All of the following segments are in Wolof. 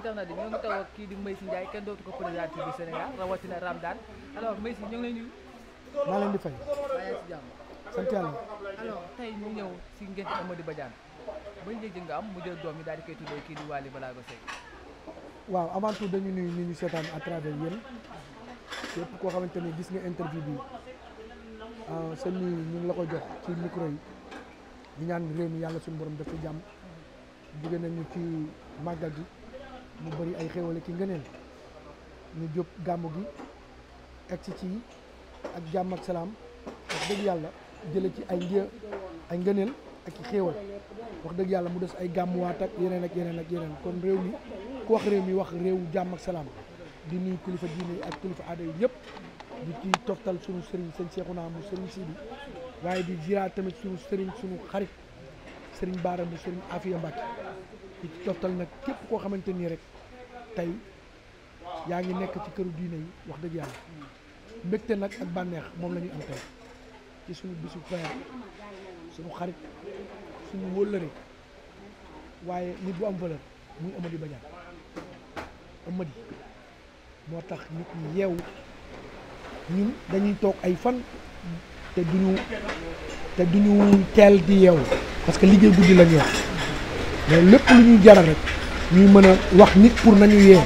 internet yi ñoo ngi taw kii di Mbaye Sy Ndiaye kenn dootu ko présenté du Sénégal rawatina Ramdan alors Mbaye Sy ñoo ngi lay nuyu. maa leen di fay. waaye ci jàmm. sant yàlla. alors tey ñu ñëw si ngeen Amady Badiane bañ yëg nga am mu jël doom yi daal di koy tuddee kii di Wally Ballago Seck. waaw avant tout dañu nuyu nit ñu seetaan à travers yéen képp koo xamante ni gis nga interview bi sa nuyu ñu ngi la ko jox ci micro yi ñu ñaan réew mi yàlla suñu borom def ci jàmm jóge nañu ci màggal gi mu bëri ay xéwale ki ngëneel ñu jóg gàmmu gi egsi ci ak jàmm ak salaam wax dëgg yàlla jële ci ay ngëneel ak i xéewal wax dëgg yàlla mu des ay gàmmuwaat ak yeneen ak yeneen ak yeneen kon réew mi ku wax réew mi wax réewu jàmm ak salaam di nuyu kilifa diine yi ak kilifa aada yi ñëpp di ci toftal suñu sëriñ sëñ Seexuna mu sëriñ Sidi waaye di ziar tamit suñu sëriñ suñu xarit sëriñ Baara mu sëriñ Afiya Mbàkke di ci toftal nag képp koo xamante nii rek tey yaa ngi nekk ci këru diine yi wax dëgg yàlla mbégte nag ak bànneex moom la ñu am tey ci suñu bisu frère suñu xarit suñu wóllëre waaye nit bu am valeur muy Amady Badiane Amady moo tax nit ñi yeewu ñun dañuy toog ay fan te duñu teel di yeewu parce que liggéey guddi la ñuy wax mais lépp lu ñuy jaral rek ñuy mën a wax nit pour nañu yee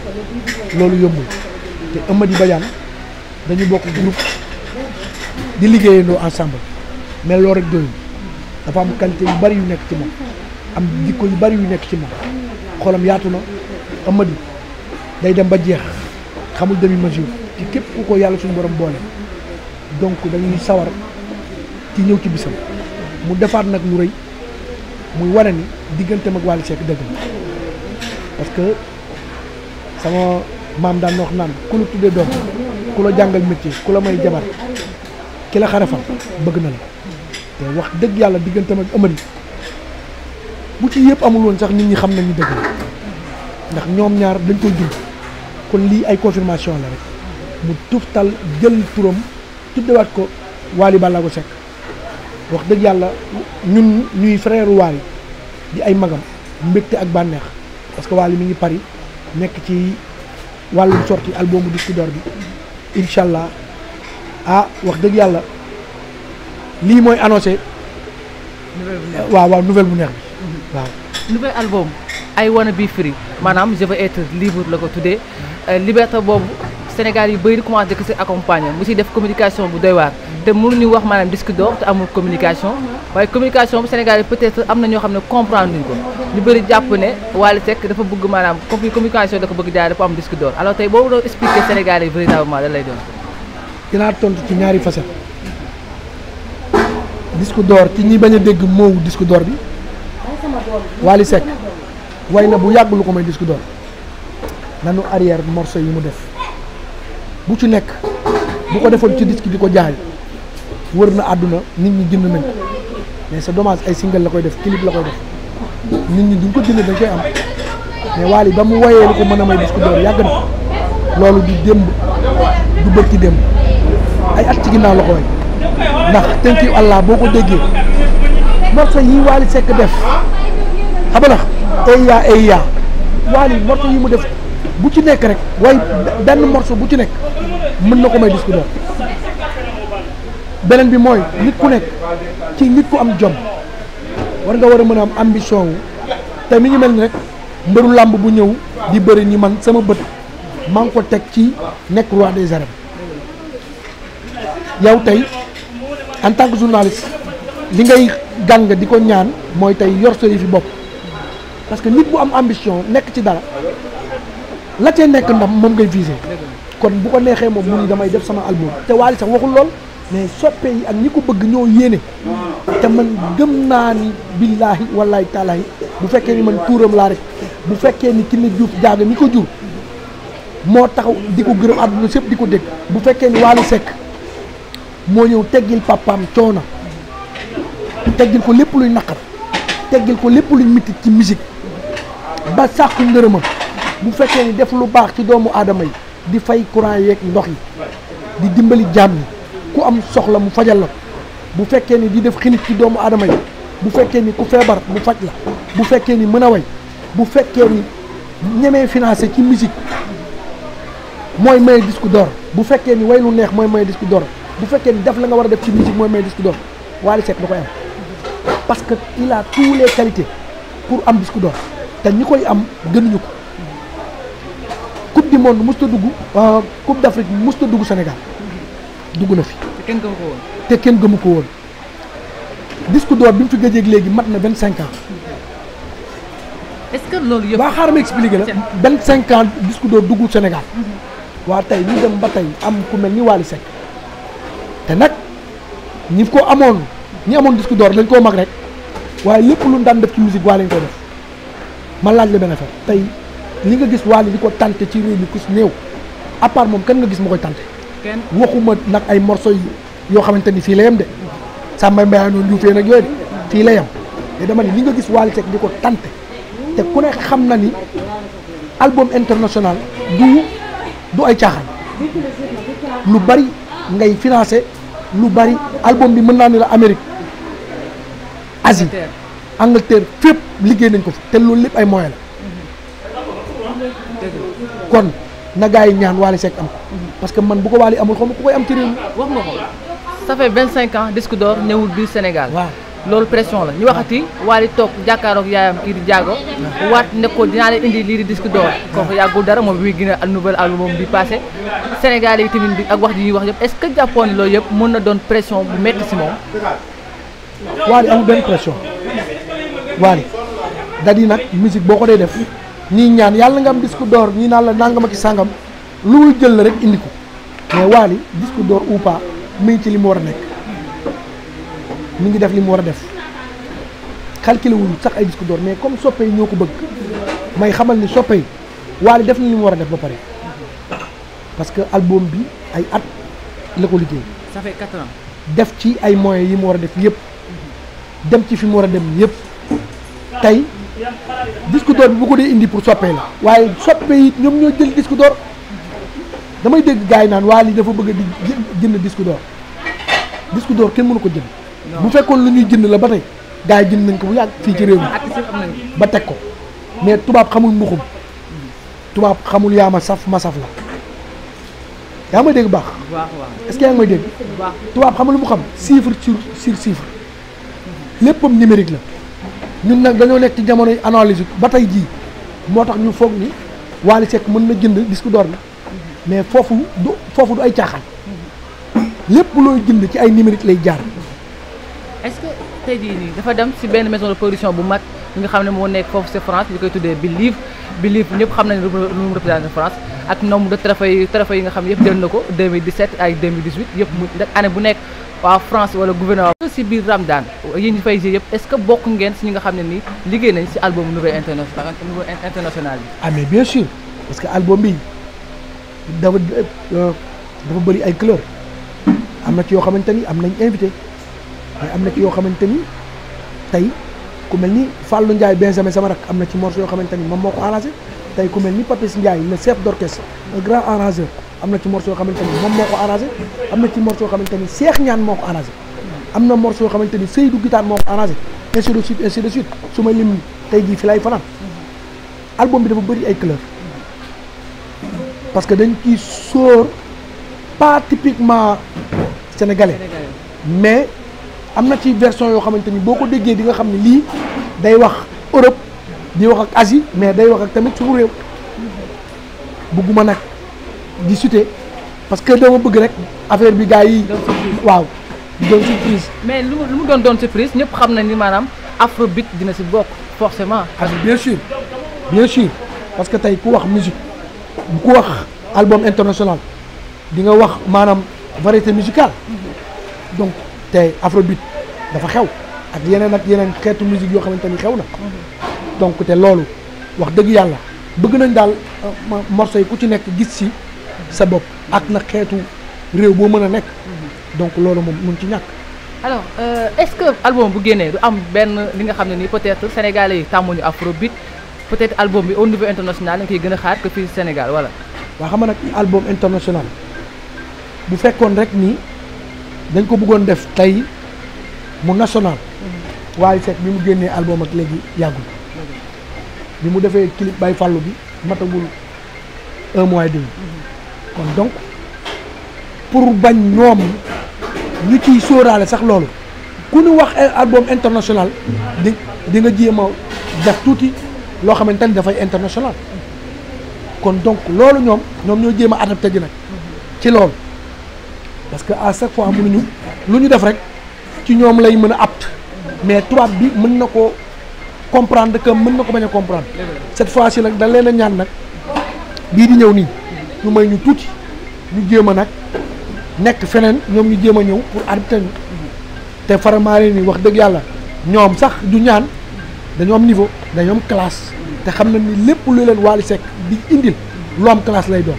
loolu yombul te Amady Badiane dañu bokk groupe di liggéeyandoo ensemble mais loolu rek doyul dafa am qualité yu bari yu nekk ci moom am jikko yu bari yu nekk ci moom xolam yaatu na Amady day dem ba jeex xamul demi mesure ci képp ku ko yàlla suñu borom boole donc dañuy sawar ci ñëw ci bisam mu defaat nag lu rëy muy wane ni digganteem ak Wally Seck dëgg la parce que sama maam daan na wax naan ku la tuddee doom ku la jàngal métier ku la may jabar ki la xarafal bëgg na la te wax dëgg yàlla digganteem ak Amady bu ci yëpp amul woon sax nit ñi xam nañu dëgg la ndax ñoom ñaar dañ koy dund kon lii ay confirmation la rek mu tuftal jël turam tuddewaat ko Wally Ballago Seck wax dëgg yàlla ñun ñuy frère Wally di ay magam mbégte ak bànneex parce que Wally mi ngi Paris nekk ci wàllum sorti albumu disque d'or bi incha allah wax dëgg yàlla lii mooy annoncé. waaw nouvelle bu neex bi waaw. nouvel album I wanna be free maanaam je veux être libre la ko tuddee liberté boobu Sénégal yu bëri di commencé di ko si accompagner mu si def communication bu doy waar te mënuñu wax maanaam disque d'or te amul communication waaye communication bu Sénégal yi peut-être am na ñoo xam ne comprendre nuñ ko ñu bëri jàpp ne Wally Seck dafa bëgg maanaam communication da ko bëgg jaay dafa am disque d'or alors tey boobu doon expliquer Sénégal yi véritablement da lay doon. dinaa tontu ci ñaari facette disque d'or ci ñi bañ a dégg moowu disque d'or bi Wally Seck way na bu yàgg lu ko may disque d'or nanu arrière morceau yi mu def bu ci nekk bu ko defoon ci disque di ko jaay wër na àdduna nit ñi jënd nañ ko mais c'est dommage ay single la koy def clip la koy def nit ñi duñ ko jënd dañ koy am mais Wally ba mu wayee lu ko mën a may disque d'or yàgg na loolu du démb du bët ci démb ay at ci ginnaaw la ko way ndax thank you Allah boo ko déggee morceau yi Wally Seck def xam nga eya Wally morceau yi mu def bu ci nekk rek waaye benn morceau bu ci nekk mën na ko may disque d'or beneen bi mooy nit ku nekk ci nit ku am jom war nga war a mën a am ambition wu te mi ngi mel ni rek mbëru làmb bu ñëw di bëri ni man sama bët maa ngi ko teg ci nekk roi des arènes yow tey en tant que journaliste li ngay gàng di ko ñaan mooy tey yor sa yi fi bopp parce que nit bu am ambition nekk ci dara la cee nekk ndam moom ngay visé kon bu ko neexee moom mu ni damay def sama album te Wally sax waxul lool mais soppe yi ak ñi ko bëgg ñoo yéene te man gëm naa ni billaahi wallaahi taalaahi bu fekkee ni man tuuram laa rek bu fekkee ni Kiné Diouf jaaga mi ko jur moo taxaw di ko gërëm àdduna sépp di ko dégg bu fekkee ni Wally Seck moo ñëw teggil papaam coono teggil ko lépp luy naqar teggil ko lépp luy mitit ci musique ba sàkku ngërëmam bu fekkee ni def lu baax ci doomu aadama yi di fay courant yeeg ndox yi di dimbali jaam yi ku am soxla mu fajal la bu fekkee ni di def xinit ci doomu aadama yi bu fekkee ni ku feebar mu faj la bu fekkee ni mën a way bu fekkee ni ñemee financé ci musique mooy maye disque d'or bu fekkee ni way lu neex mooy maye disque d'or bu fekkee ni def la nga war a def ci musique mooy maye disque d'or Wally Seck da koy am parce que il a tous les qualités pour am disque d'or te ñi koy am gënuñu ko coupe du monde musta dugg coupe d'Afrique musta dugg Sénégal dugg na fi te kenn gëmu ko woon disque d'or bi mu fi gëjeeg léegi mat na 25 ans. est-ce que loolu yëpp. waa xaaral ma expliqué la 25 ans disque d'or duggul Sénégal. waa tey ñu dem ba tey am ku mel ni Wally Seck te nag ñi ko amoon ñi amoon disque d'or dañ koo mag rek waaye lépp lu daan def ci musique Wally lañ koy def ma laaj la benn affaire tey li nga gis Wally di ko tante ci réew mi ku si néew à part moom kan nga gis ma koy tante. kenn waxuma nag ay morceaux yoo xamante ni fii la yem de Samba Mbaye noonu Dioufé nag yooyu de fii la yem te dama ni li nga gis Wally Seck di ko tante te ku ne xam na ni album international du ay caaxaan lu bari ngay financé lu bari album bi mën naa ni la Amérique Asie Angleterre fépp liggéey nañ ko fi te loolu lépp ay moyens la kon na gaa yi ñaan Wally Seck am ko parce que man bu ko Wally amul xam ku koy am ci réew mi. wax nga ko ça fait 25 ans disque d'or ñëwul biir Sénégal. waaw loolu pression la ñu waxati Wally toog jàkkaaroog yaayam kii di Diago waat ne ko dinaa leen indi lii di disque d'or kooku yàggul dara moom bi gën a nouvel album bi passé Sénégal yi tamit bi ak wax ji ñuy wax yëpp est-ce que jàppoon ni loolu yëpp mën na doon pression bu métti si moom. Wally amul benn pression Wally da di nag musique boo ko dee def ñii ñaan yàlla nga am disque d'or ñii naan la nangam ak sàngam lu jël la rek indi ko mais Wally disque d'or ou pas mi ngi ci li mu war a nekk mi ngi def li mu war a def calculé wul sax ay disque d'or mais comme soppe yi ñoo ko bëgg may xamal ni soppe yi Wally def na li mu war a def ba pare parce que album bi ay at la ko liggéey. ça fait 4 ans. def ci ay moyens yi mu war a def yëpp dem ci fi mu war a dem yëpp tey disque d'or bi bu ko dee indi pour soppe la waaye soppe yi ñoom ñoo jël disque d'or damay dégg gars yi naan Wally dafa bëgg di jënd disque d'or kenn mënu ko jënd. bu fekkoon lu ñuy jënd la ba tey gars yi jënd nañ ko bu yàgg fii ci réew mi ba teg ko mais tubaab xamul mbuxum tubaab xamul yaa ma saf la yaa may dégg baax. est-ce que yaa ngi may dégg. tubaab xamul lu mu xam chiffre sur chiffre léppam numérique la ñun nag dañoo nekk ci jamonoy analyse ba tey jii moo tax ñu foog ni Wally Seck mën na jënd disque d'or bi mais foofu du ay caaxaan lépp looy jënd ci ay numérique lay jaar. est-ce que tey jii nii dafa dem ci benn maison de production bu mag bi nga xam ne moo nekk foofu ci France ñu koy tuddee Believe ñëpp xam nañ lu mu représenté France ak nombre de trophées yi nga xam ne yëpp jël na ko 2017 ay 2018 yëpp mu année bu nekk waa France wala gouvernement ci biir Ramadan yi ñu fay yëpp est-ce que bokk ngeen ci ñi nga xam ne nii liggéey nañ ci album nouveau international bi. ah mais bien sûr parce que album bi dafa bëri ay couleurs am na ci yoo xamante ni am nañ invité. mais am na ci yoo xamante ni tey ku mel ni Fallou Ndiaye Benjamin sama rak am na ci morceau yoo xamante ni moom moo ko arrangé tey ku mel ni Papis Ndiaye le chef d'orchestre un grand arrangeur am na ci morceau yoo xamante ni moom moo ko arrangé am na ci morceau yoo xamante ni Cheikh Niane moo ko arrangé am na morceau yoo xamante ni Seydou Guitare moo ko arrangé ainsi de suite su ma lim tey jii fi lay fanaan album bi dafa bëri ay couleurs parce que dañ ciy sóor pas typiquement sénégalais mais am na ci version yoo xamante ni boo ko déggee di nga xam ne lii day wax Europe di wax ak Asie mais day wax ak tamit suñu réew bëgguma nag di citer parce que dama bëgg rek affaire bi gars yi waaw doon surprise. mais lu mu doon surprise ñëpp xam nañ ni maanaam afrobeat dina ci bokk forcément. bien sûr parce que tey ku wax musique ku wax album international di nga wax maanaam variété musicale donc tey afrobeat dafa xew ak yeneen xeetu musique yoo xamante ni xew na donc te loolu wax dëgg yàlla bëgg nañ daal morceau yi ku ci nekk gis ci sa bopp ak na xeetu réew boo mën a nekk donc loolu moom mun ci ñàkk. alors est-ce que album bu génnee du am benn li nga xam ne nii peut-être sénégalais yi tàmmuñu afrobeat peut-être album bi au niveau international dañ koy gën a xaar que fii Sénégal wala. waa xam nga nag album international bu fekkoon rek nii dañ ko bëggoon def tey mu national Wally Seck bi mu génnee album ak léegi yàggul bi mu defee clip Baye Fallou bi matagul 1 mois et demi kon donc pour bañ ñoom ñu ciy sóoraale sax loolu ku ñu wax album international di nga jéem a def tuuti loo xamante ni dafay international kon donc loolu ñoom ñoo jéem a adapté ji nag ci loolu parce que à chaque fois mënuñu lu ñu def rek ci ñoom lay mën a apte mais tubaab bi mën na ko comprendre que mën na ko bañ a comprendre cette fois ci nag dañ leen a ñaan nag bii di ñëw nii ñu may ñu tuuti ñu jéem a nag nekk feneen ñoom ñu jéem a ñëw pour arbitrer ñu te Faramareen ni wax dëgg yàlla ñoom sax du ñaan dañoo am niveau dañoo am classe te xam na ni lépp lu leen Wally Seck di indil lu am classe lay doon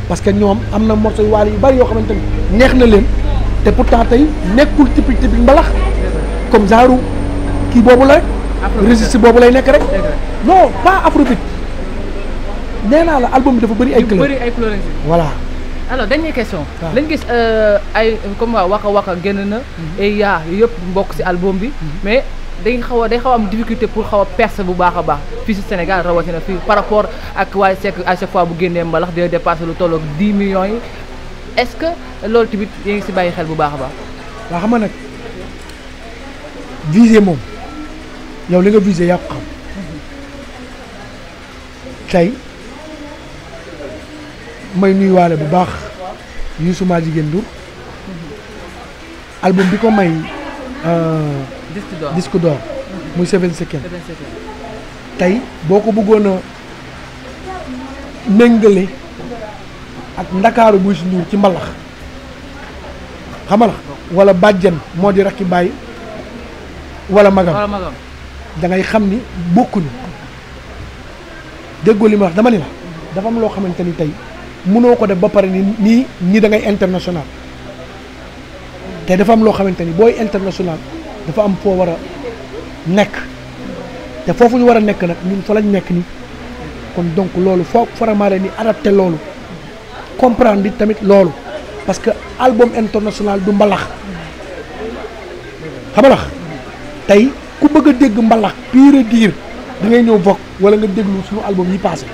parce que ñoom am na morceau yu Wally yu bari yoo xamante ni neex na leen te pourtant tey nekkul typique mbalax comme genre kii boobu la rek registre boobu lay nekk rek non pas afrobeat nee naa la album bi dafa bëri ay couleurs voilà. Alors dernière question lañ gis ay comme waka waka génn na et yaa yëpp mbokk ci album bi mais day xaw a am difficulté pour xaw a percer bu baax a baax fii ci Sénégal rawatina fii par rapport ak Wally Seck à chaque fois bu génnee mbalax dina dépasser lu tolloog 10 millions yi est-ce que loolu tamit yaa ngi ci bàyyi xel bu baax a baax waa xam nga nag viser moom yow li nga viser yaa ko xam tey may nuyuwaale bu baax Youssou maa jigéen Ndour album bi ko may disque d'or muy 7 seconds tey boo ko bëggoon a méngale ak ndakaaru buy si Ndour ci mbalax xamala wala bàjjan moo di rakki bàyyi wala magam da ngay xam ni bokkuñu déggoo li ma wax dama ni la dafa am loo xamante ni tey mënoo ko def ba pare ni nii da ngay international te dafa am loo xamante ni booy international dafa am foo war a nekk te foofu ñu war a nekk nag ñun fa lañ nekk ni kon donc loolu foo Faramareen ni adapté loolu comprendre bi tamit loolu parce que album international du mbalax xamalax tey ku bëgg a dégg mbalax pur et dur da ngay ñëw Vogue wala nga déglu suñu album yi passé